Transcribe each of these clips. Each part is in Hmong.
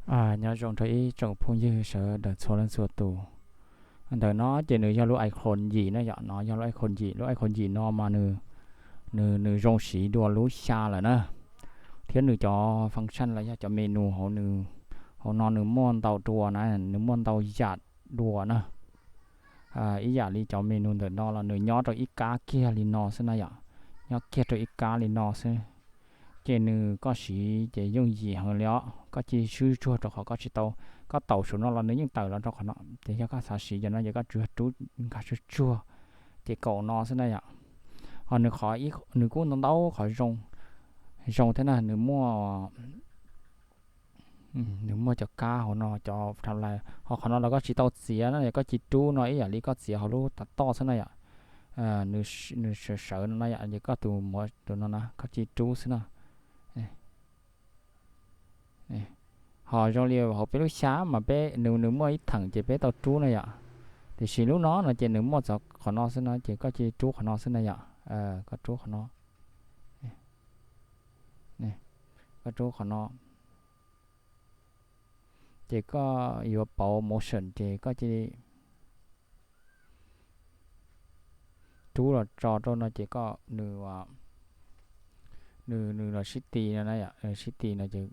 Nyob zoo rau ib tsoom phooj ywg sawv daws txhua leej txhua tus. Ntawm no ces nws yog lub iClone yim na yom, no yog lub iClone yim. Lub iClone yim no mas nws, nws, nws zoo siv dua lub xya lawm na, thiab nws cov function los yog cov menu hauv nws, hauv no nws muaj ntau dua na, nws muaj ntau yam dua na. Ib yam li cov menu ntawm no los nws nyob rau ib kab kiag li no xwb na yom, nyob kiag rau ib kab li no xwb. Ces nws koj siv ces yooj yim heev li os, koj cia li swb tsuag rau qhov koj tsis tau, koj taus saum no los nws yeej tawm los rau qhov no. Ces yog koj xav siv cov no ces koj tsuas yog rub nkag tsuag tsuag ces kaum no xwb na yom. Ho nws qhov, nws kuj ntau ntau qhov zoo, zoo thiab na, nws muaj nws muaj cov kab hauv no, cov tham lais. Ho qhov no los koj tsis tau txiav na, yog koj cia li rub no ib yam li koj txiav hauv lub tav toj xwb na yom. Nws sawv sawv no na yom, ces koj tus muav tus no na, koj cia li rub xwb na. Ho zoo li hauv peb lub xya mas peb, nws, nws muaj ib theem ces peb tau rub na yom. Tiam sis lub no no ces nws muaj txog qhov no xwb no ces koj cia li rub qhov no xwb na yom. Koj rub qhov no, koj rub qhov no, ces koj yuav pauv motion ces koj cia li rub los tso rau no ces koj, nws, nws, nws los sib ti no na yom, sib ti no ces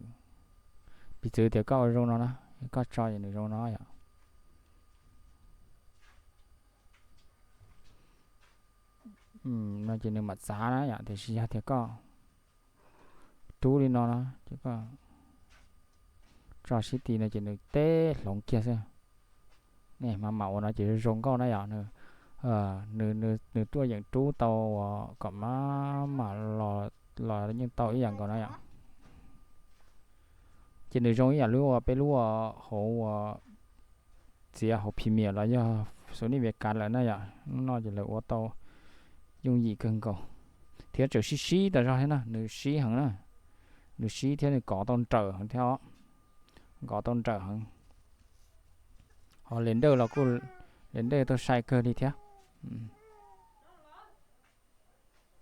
piv txwv tias koj ua zoo no na, koj tso ces nws zoo no yom. No ces nws mam txav na yom, tiam sis yog tias koj rub li no na ces koj tso sib ti no ces nws teb hloov kiag xwb. Nej mam mam ua no ces zoo nkauj na yom. Nws, nws tuaj yeem rub tau uas kom maj mam los, los yeej tau ib yam nkaus na yom. Ces nws zoo ib yam lub uas peb lub hauv uas txiav hauv Premiere los yog Sony Vegas lawm na yom. Lub no ces lawv ua tau yooj yim kawg nkaus, thiab tseem sib sib tas zog thiab na, nws sib heev na, nws sib thiab nws kov tau nrawm heev thiab os, kov tau nrawm heev. Ho render los kuj, render tau sai kawg li thiab.